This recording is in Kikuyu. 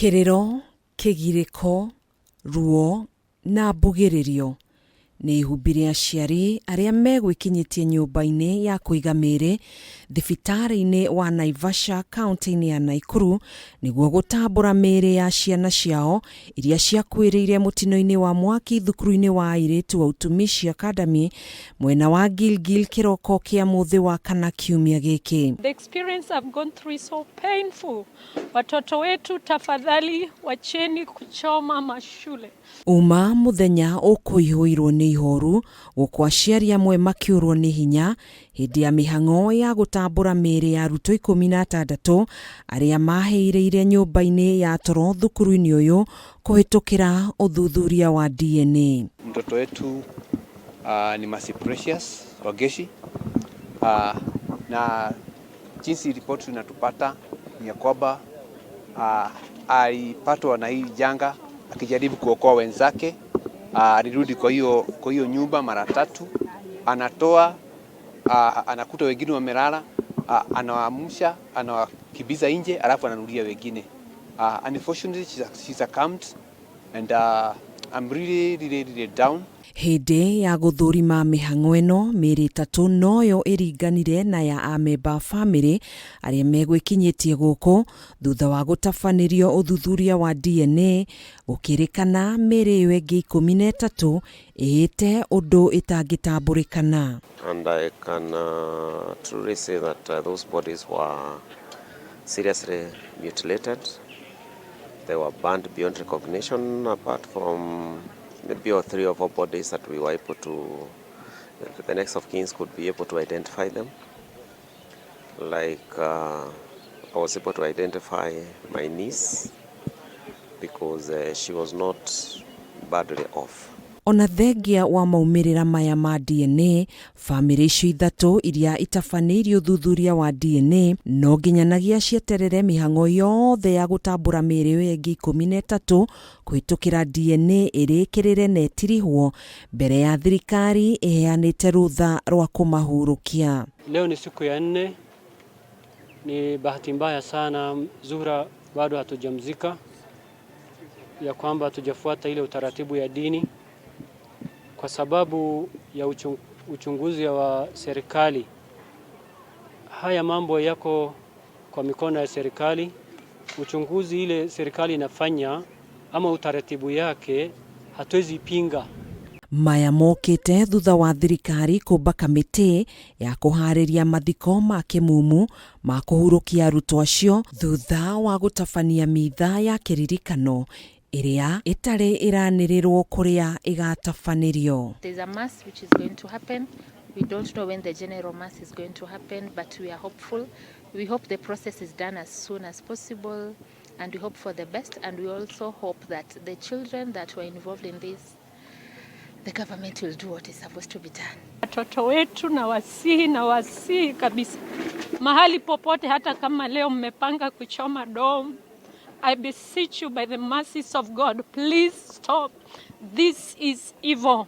Kĩrĩro, kĩgirĩko, ruo na mbugĩrĩrio nĩ ihumbire aciari arĩa megwĩkinyĩtie nyũmba-inĩ ya kũiga mĩĩrĩ thibitarĩ-inĩ wa Naivasha kaunti-inĩ ya Naikuru nĩguo gũtambũra mĩĩrĩ ya ciana ciao iria ciakuĩrĩire mũtino-inĩ wa mwaki thukuru-inĩ wa airĩtu wa Utumishi Academy mwena wa Gilgil kĩroko kĩa mũthĩ wa kana kiumia gĩkĩ. The experience I've gone through is so painful. Watoto wetu tafadhali wacheni kuchoma mashule. Uma mũthenya ũkũihũirwo nĩ ihoru gũkũ aciari amwe makĩũrwo nĩ hinya hĩndĩ ya mĩhang'o ya gũtambũra mĩĩrĩ ya arutwo 16 arĩa mahĩirĩire nyũmba-inĩ ya toro thukuru-inĩ ũyũ kũhĩtũkĩra ũthuthuria wa DNA. Mtoto wetu ni Mercy Precious Wageshi, na jinsi ripoti tunatupata ni ya kwamba alipatwa na hii janga akijaribu kuokoa wenzake. Alirudi kwa hiyo nyumba mara tatu, anatoa, anakuta wengine wamelala, anawaamsha, anawakimbiza nje, alafu anarudia wengine. Unfortunately she succumbed and I'm really, really, really down. Hĩndĩ ya gũthũrima mĩhang'o ĩno, mĩĩrĩ ĩtatũ noyo ĩringanire na ya amemba a bamĩrĩ arĩa megwĩkinyĩtie gũkũ thutha wa gũtabanĩrio ũthuthuria wa DNA, gũkĩrĩkana mĩĩrĩ ĩyo ĩngĩ 13 ĩhĩte ũndũ ĩtangĩtambũrĩkana. And I can truly say that those bodies were seriously mutilated. They were burned beyond recognition, apart from maybe or three or four bodies that we were able to, the next of kins could be able to identify them. Like I was able to identify my niece because she was not badly off. Ona thengia wa maumĩrĩra maya ma DNA, bamĩrĩ icio ithatũ iria itabanĩirie ũthuthuria wa DNA no nginyanagia cieterere mĩhang'o yothe ya gũtambũra mĩĩrĩ ĩyo ĩngĩ 13 kũhĩtũkĩra DNA ĩrĩkĩrĩre na ĩtirihwo mbere ya thirikari ĩheanĩte rũtha rwa kũmahurũkia. Leo ni siku ya nne. Ni bahati mbaya sana, Zuhra bado hatujamzika, ya kwamba hatujafuata ile utaratibu ya dini kwa sababu ya uchunguzi wa serikali. Haya mambo yako kwa mikono ya serikali. Uchunguzi ile serikali inafanya ama utaratibu yake hatuwezi pinga. Maya mokĩte thutha wa thirikari kũmba kamĩtĩ ya kũharĩria mathiko ma kĩmumu ma kũhurũkia arutwo acio thutha wa gũtabania mitha ya kĩririkano ĩrĩa ĩtarĩ ĩranĩrĩrwo kũrĩa ĩgatabanĩrio. There's a mass which is going to happen. We don't know when the general mass is going to happen, but we are hopeful. We hope the process is done as soon as possible, and we hope for the best. And we also hope that the children that were involved in this, the government will do what is supposed to be done. Watoto wetu nawasihi nawasihi kabisa, mahali popote, hata kama leo mmepanga kuchoma dorm, I beseech you by the mercies of God, please stop. This is evil.